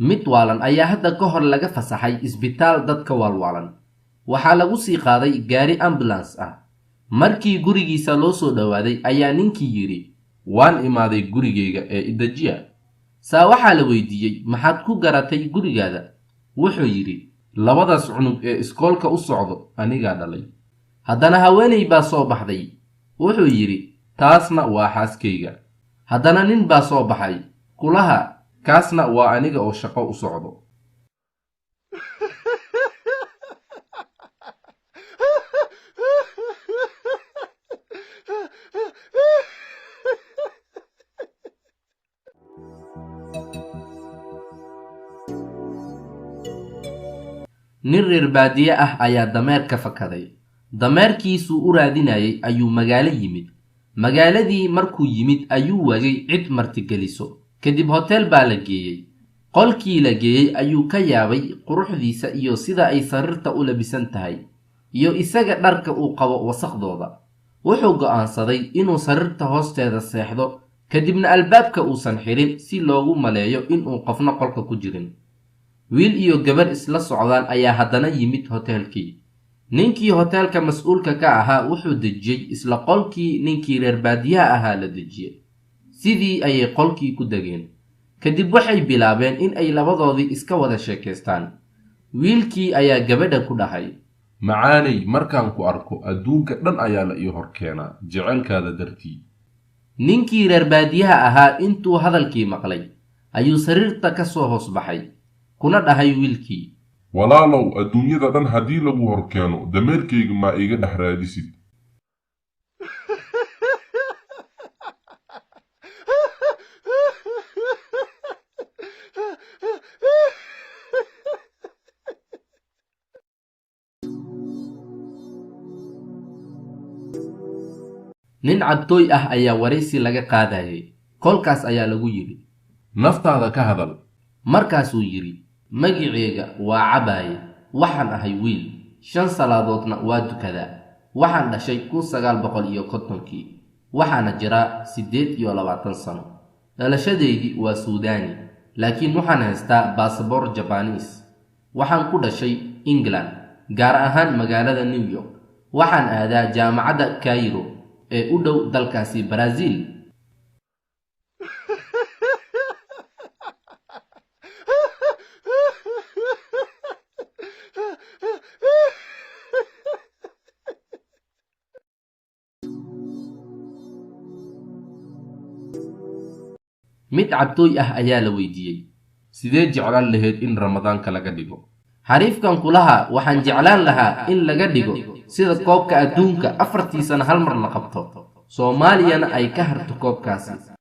Mid waalan ayaa hadda ka hor laga fasaxay isbitaal dadka waalwaalan. Waxaa lagu sii qaaday gaari ambulance ah. Markii gurigiisa loo soo dhowaaday ayaa ninkii yidhi, "Waan imaaday gurigayga ee idajiya." Saa waxaa la weydiiyey, "Maxaad ku garatay gurigaada?" Wuxuu yidhi, "Labadaas cunug ee iskoolka u socdo anigaa dhalay." Haddana haweenay baa soo baxday. Wuxuu yidhi, "Taasna waa xaaskayga." Haddana nin baa soo baxay. Kulaha, "Kaasna waa aniga oo shaqo u socdo." Nin reer baadiye ah ayaa dameer ka fakaday. Dameerkiisuu u raadinayay ayuu magaalo yimid. Magaaladii markuu yimid ayuu waayay cid martigeliso. Kadib hotel baa la geeyey. Qolkii la geeyey ayuu ka yaabay quruxdiisa iyo sida ay sariirta u labisan tahay, iyo isaga dharka uu qabo wasakhdooda. Wuxuu go'aansaday inuu sariirta hoosteeda seexdo, kadibna albaabka uusan xirin si loogu maleeyo inuu qofna qolka ku jirin. Wiil iyo gabar isla socdaan ayaa haddana yimid hoteelkii. Ninkii hoteelka mas-uulka ka ahaa wuxuu dejiyey isla qolkii ninkii reer baadiyaha ahaa la dejiyey. Sidii ayay qolkii ku degeen. Kadib waxay bilaabeen in ay labadoodii iska wada sheekaystaan. Wiilkii ayaa gabadha ku dhahay, "Macaanay, markaan ku arko adduunka dhan ayaa la ii hor keenaa jecelkaada dartii." Ninkii reer baadiyaha ahaa intuu hadalkii maqlay ayuu sariirta ka soo hoos baxay, kuna dhahay wiilkii, "Walaalow, adduunyada dhan haddii lagu hor keeno, dameerkayga maa iga dhex raadisid?" Nin cabtooy ah ayaa waraysi laga qaadayay. Kolkaas ayaa lagu yidhi, "Naftaada ka hadal." Markaasuu yidhi, "Magiceyga waa Cabaaye, waxaan ahay wiil 5 salaadoodna waa dukadaa. Waxaan dhashay 1950-kii, waxaana jiraa 28 sano. Dhalashadeydii waa Suudaani, laakiin waxaan haystaa baasaboor Jabaniis. Waxaan ku dhashay England, gaar ahaan magaalada New York. Waxaan aadaa jaamacadda Cairo ee u dhow dalkaasi Brazil." Mid cabtooy ah ayaa la weydiiyey, "Sidee jeclaan lahayd in Ramadaanka laga dhigo?" "Xariifkan kulaha, waxaan jeclaan lahaa in laga dhigo sida koobka adduunka 4-tii sano hal mar la qabto, Soomaaliyana ay ka harto koobkaasi."